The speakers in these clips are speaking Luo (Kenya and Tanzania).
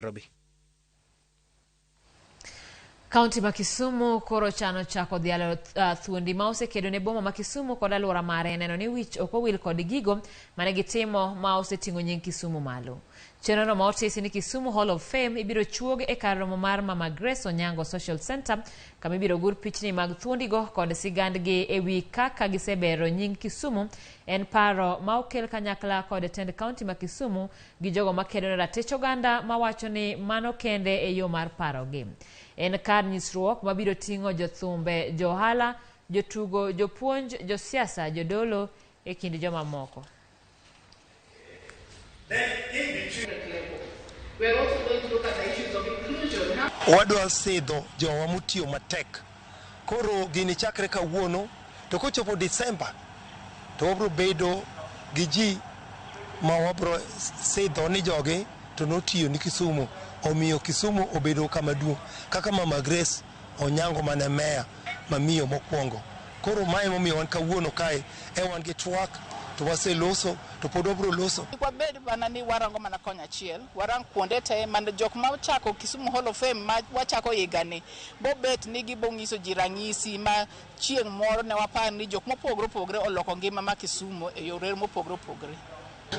Nairobi. Kaunti ma Kisumu koro chano chako dhialo thuondi ma osekedo ne boma ma Kisumu kod alwora mare neno ni wich ok owil kod gigo mane gitimo ma oseting'o nying Kisumu malo. Chenrono ma otisi ni Kisumu Hall of Fame ibiro chuog e kar romo mar Mama Grace Onyango Social Centre kama ibiro gur pichni mag thuondigo kod sigandgi e wi kaka gisebero nying Kisumu en paro ma okel kanyakla kod tend kaunti ma Kisumu gi jogo makedo ne ratich oganda mawacho ni mano kende e yo mar parogi. En kar nyisruok mabiro ting'o jothumbe, johala, jotugo, jopuonj, josiasa, jodolo e kind jomamoko. Wadwa sidho jowa motiyo matek. Koro gini chakre kawuono to kochopo Disemba to wabro bedo gi ji ma wabro sidho ni jogi to notiyo ni Kisumu omiyo Kisumu obedo kama duong' kaka Mama Grace Onyango mane meya mamiyo mokwongo. Koro mae emomiyo wan kawuono kae e wan gi twak to waseloso to pod wabro loso. Kik wabed mana ni warango mana konya achiel, warang kuonde te man jok ma ochako Kisumu Hall of Fame ma wachako higani bobet ni gibonyiso ji ranyisi ma chieng' moro ne wapar ni jok mopogore opogore oloko ngima ma Kisumu e yore mopogore opogore.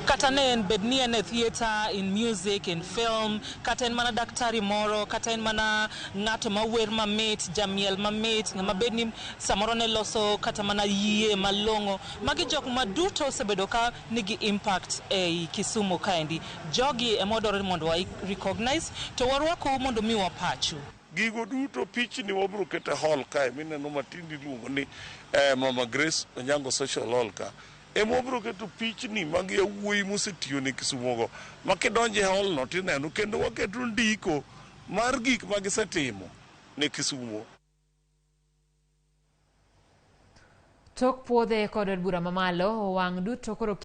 Kata ne en bed ni en e theatre, in music, in film, kata en mana daktari moro, kata en mana ng'ato mawer mamit, jamiel mamit, ng'ama bed ni samoro ne loso kata mana yie malong'o. Magi jok ma duto osebedo ka nigi impact ei Kisumu kaendi. Jogi ema wadwaro ni mondo wa recognize to warwakou mondo umiwa pachu. Gigo duto pichni wabro keto e hall kae mineno matindi iluongo ni Mama Grace Onyango Social Hall ka. Ema wabro keto pichni mag yawuoyi mosetiyo ne Kisumogo ma kidonjo e hall no tineno kendo waketo ndiko mar gik ma gisetimo ne Kisumo. Tok puodhe kod od bura mamalo owang' duto koro.